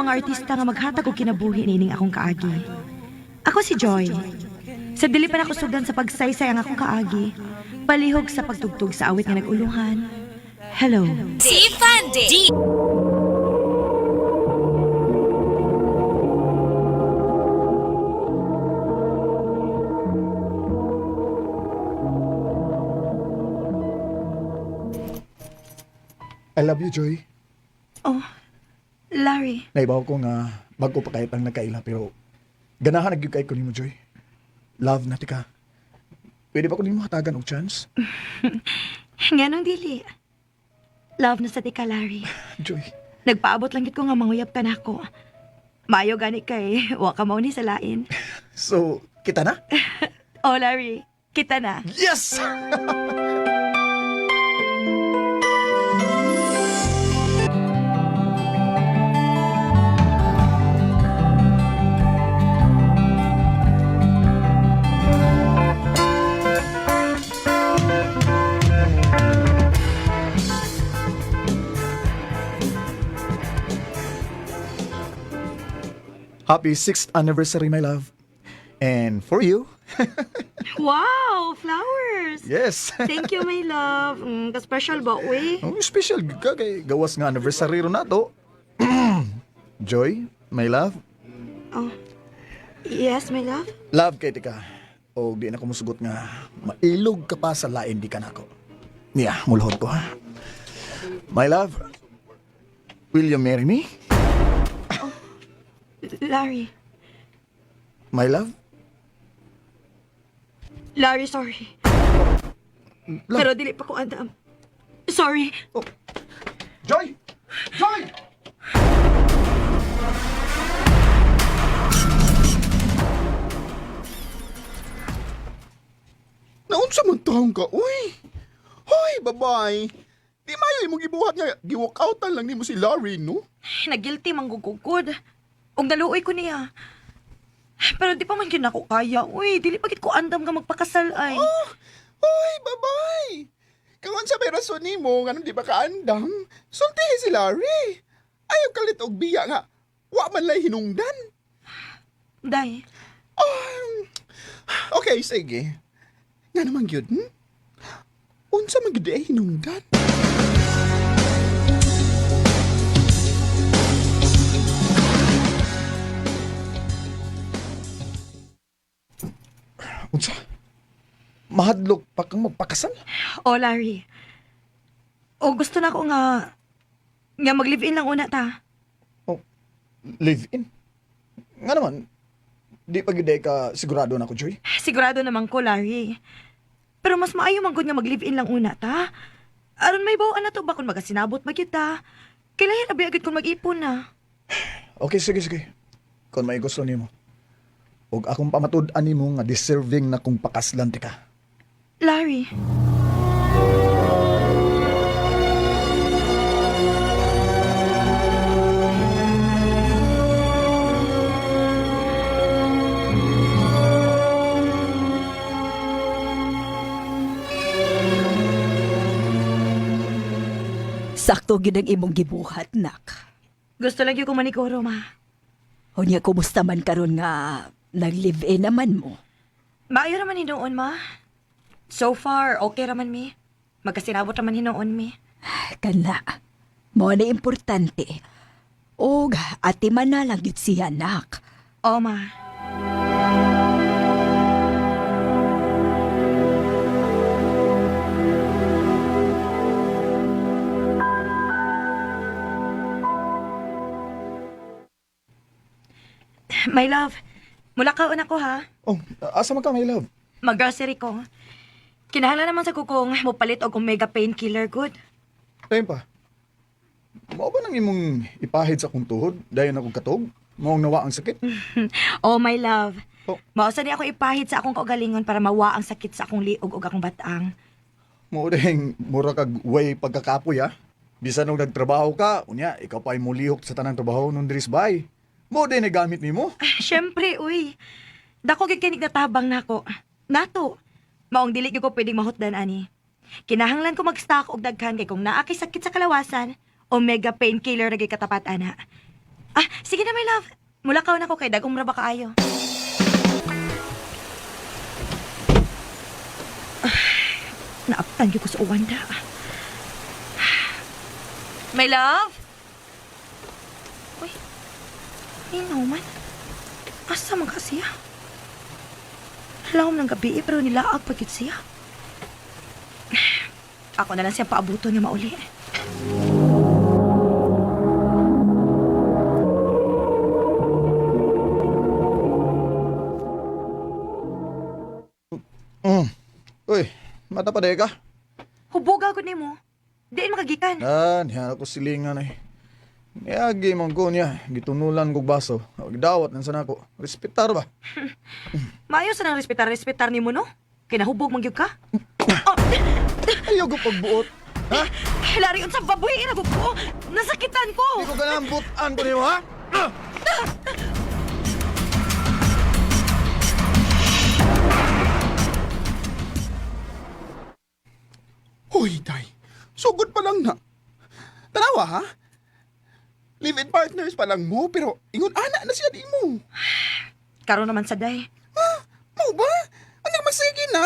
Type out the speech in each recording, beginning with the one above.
mga artista nga maghatag og kinabuhi niining akong kaagi. Ako si Joy. Sa dili pa nako sugdan sa pagsaysay ang akong kaagi, palihog sa pagtugtog sa awit nga nag-uluhan. Hello. Si Fande. D. I love you, Joy. Oh, Larry. Naibaw ko nga bago pa kahit ang nagkaila pero ganahan nagyud kay ko nimo, Joy. Love na tika. Pwede ba ko nimo hatagan og chance? Nganong dili? Love na sa tika, Larry. Joy. Nagpaabot lang gid ko nga manguyab ka nako. Maayo gani kay wa ka mao ni sa lain. So, kita na? Oh, Larry, kita na. Yes! Happy 6th anniversary, my love. And for you, Wow, flowers. yes. Thank you, my love. Ka-special ba, uy? Ang special ka kay gawas nga anniversary ron nato. Joy, my love. Oh. Yes, my love? Love kay tika. O di na ko musugot nga mailog ka pa sa lain di ka nako. Niya, mulhod ko ha. My love, will you marry me? Larry. My love? Larry, sorry. Love. Pero dili pa ko andam. Sorry. Oh. Joy! Joy! Naunsa man taong ka, uy? Hoy, babay. Di mayo imong gibuhat nga gi-walk outan lang nimo si Larry, no? Nagilty manggugugod. Ug naluoy ko niya. Pero di pa man yun ako kaya. Uy, dili pa gid ko andam nga magpakasal ay. Oh, hoy, babay. Kung unsa may rason nimo nganong di ba kaandam, sultihi si Larry. Ayaw kalit og biya nga wa man lay hinungdan. Day, Oh, okay, sige. Nga naman gyud, Unsa man gyud ay hinungdan? Unsa? Mahadlok pa kang magpakasal? oh Larry. O gusto na ako nga nga mag-live-in lang una ta. Oh, live in. Nga naman, di pa gyud ay ka sigurado na ako, Joy. Sigurado naman ko, Larry. Pero mas maayo man gud nga mag-live-in lang una ta. Aron may bawaan na to ba kung magasinabot magita. Kailangan abi agad kung mag-ipon na. Okay, sige, sige. Kung may gusto nimo. Og akong pamatud-an nimo nga deserving na kung pakaslan ti ka. Larry. Sakto gyud ang imong gibuhat, nak. Gusto lang gyud ko maniguro, ma. Unya, kumusta man karon nga nag-live-in naman mo? Maayo raman hinuon, ma. So far, okay raman mi. Magkasinabot raman hinuon mi. Kana, mo na importante. Og ati man na lang gyud siya, nak. O, ma. My love, mula ka una ko ha. Oh, asa man ka, my love? Mag-grocery ko. Kinahanglan naman sa kukong mopalit og omega painkiller good. Tayo pa. Mao ba nang imong ipahid sa akong tuhod dayon akong katog? Maong nawa ang sakit? Oh, my love. Oh. Mao sa ni ako ipahid sa akong kaugalingon para mawa ang sakit sa akong liog ug akong batang. Mao ding mura kag way pagkakapoy ha. Bisan og nagtrabaho ka, unya ikaw pa ay mulihok sa tanang trabaho nung diri sa bahay. Mao din gamit nimo. Siyempre, uy. Dako gyud kay natabang nako. Nato. Maong dili gyud ko pwedeng mahutdan ani. Kinahanglan ko mag-stock og daghan kay kung naa kay sakit sa kalawasan, omega painkiller ra gyud katapat ana. Ah, sige na, my love. Mulakaw na ko kay dagong ra ba kaayo. Ah, naaptan gyud ko sa uwanda. My love? Uy, ninaw man. Asa man ka siya? Lawom ng gabi eh, pero nilaag pa gyud siya. Ako na lang siya paabuto niya mauli. Uy, mata pa ka. Huboga gud nimo. Diin makagikan. Ah, niya ako silingan eh. Niagi man ko niya, gitunulan kog baso. Dawat nang sana ko. Respetar ba? Maayo sa nang respetar-respetar nimo no? Kinahubog man gyud ka. Oh, Ayaw ko pagbuot. Ha? Larry, unsa baboy ira ko? Nasakitan ko. Di ko ganang butan ko nimo ha? Hoy, day. Sugod pa lang na. Tanawa, ha? Live-in partners pa lang mo, pero ingon ana na siya di mo. Karon naman sa day. Ha? Mo ba? Ano magsige na?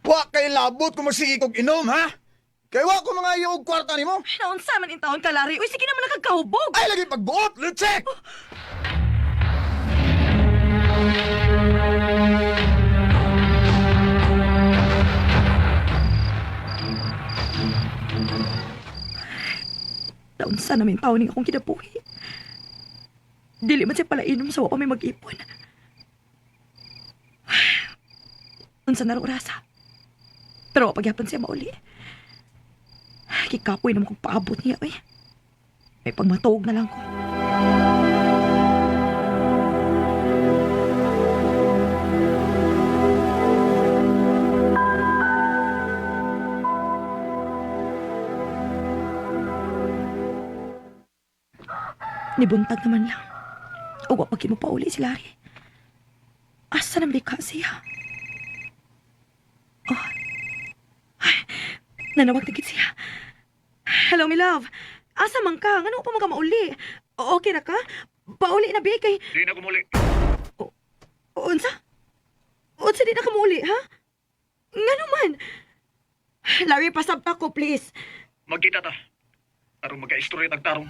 Wa kay labot kung magsige kog inom ha? Kay wa ko mga iyo og kwarta nimo. Naunsa man intawon ka, Larry? Uy, sige naman nakagkahubog. Ay lagi pagbuot, litsek. Naunsa namin taon ning akong kinabuhi. Dili man siya pala inom sa wa pa may mag-ipon. Unsa na rasa. Pero wa pagyapon siya mauli. Kikapoy naman kong paabot niya, oy. May pagmatuog na lang ko. Nibuntag naman lang. O wa pag pa uli si Larry. Asa naman di ka siya? Oh. Ay, nanawag na gid siya. Hello, my love. Asa man ka? Ngano pa man ka mauli? Okay ra ka? Pauli na bi kay Di na ko muli. Unsa? Unsa di na ka mauli, ha? Ngano man? Larry, pasabta ko, please. Magkita ta. Aron magka-istorya tagtarong.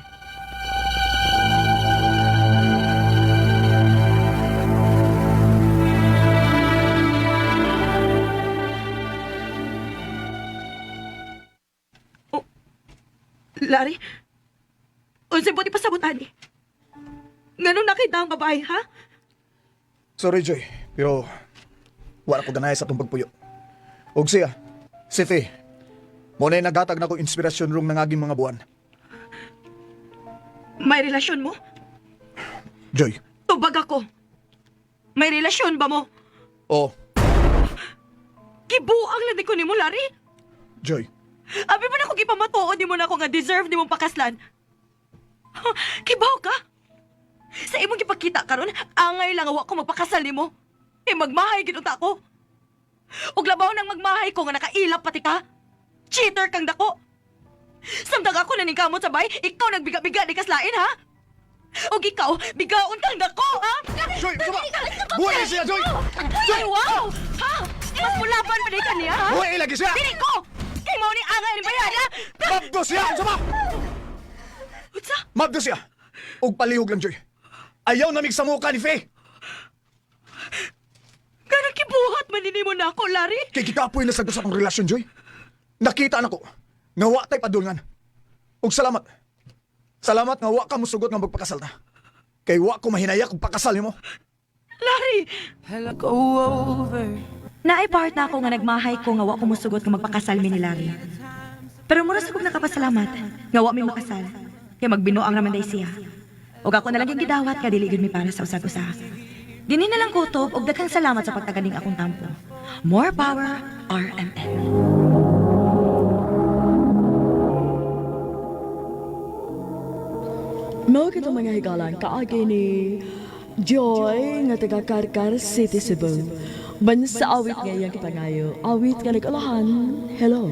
Larry, unsa buti pasabot ani? Ngano nakita ang babae, ha? Sorry Joy, pero wala ko ganay sa atong pagpuyo. Og siya, si Faye, mo na naghatag na ko inspirasyon rong nangaging mga buwan. May relasyon mo? Joy, Tubag ako. May relasyon ba mo? oh, Gibuang lang di ko nimo, Larry. Joy, Abi mo na ko gipamatuod nimo na ako nga deserve nimo pakaslan. Kibaw ka? Sa imong gipakita karon, angay lang wa ko magpakasal nimo. Kay magmahay gid unta ko. Ug labaw nang magmahay ko nga nakailap pati ka. Cheater kang dako. Samtang ako na ning kamot sa bay, ikaw nagbiga-biga di kaslain ha? Ug ikaw, bigaon kang dako ha? Joy, suba! Buhay siya, Joy! Ay, wow! Ha? Mas mulaban pa di ka niya, ha? Buhay lagi siya! Dili ko! Kay mao ni angay ni bayan, ha? Mabdo siya! Suba! Unsa? Mabdo siya! Og palihog lang, Joy. Ayaw namig sa mukha ni Faye! Ganang kibuhat man nini mo na ako, Larry. Kay kikapoy na sa sa akong relasyon, Joy. Nakita na ko nga wa tay padulngan. Og salamat. Salamat nga wa ka musugot nga magpakasal ta. Kay wa ko mahinayak og pakasal nimo. Larry! Hello, go over. Naay part na ako nga nagmahay ko nga wa ko musugot nga magpakasal mi ni Larry. Pero mura sa kong nakapasalamat nga wa mi makasal. Kay magbinuang raman day siya. Ug ako na lang yung gidawat ka dili gyud mi para sa usag-usa. Dinhi na lang kutob og daghang salamat sa pagtaganing akong tampo. More power, RMN. Mao kita mga higalan kaagi ni Joy nga taga Karkar City, Cebu. Bansa awit nga iyang kipangayo. Awit nga nag-ulahan. Hello.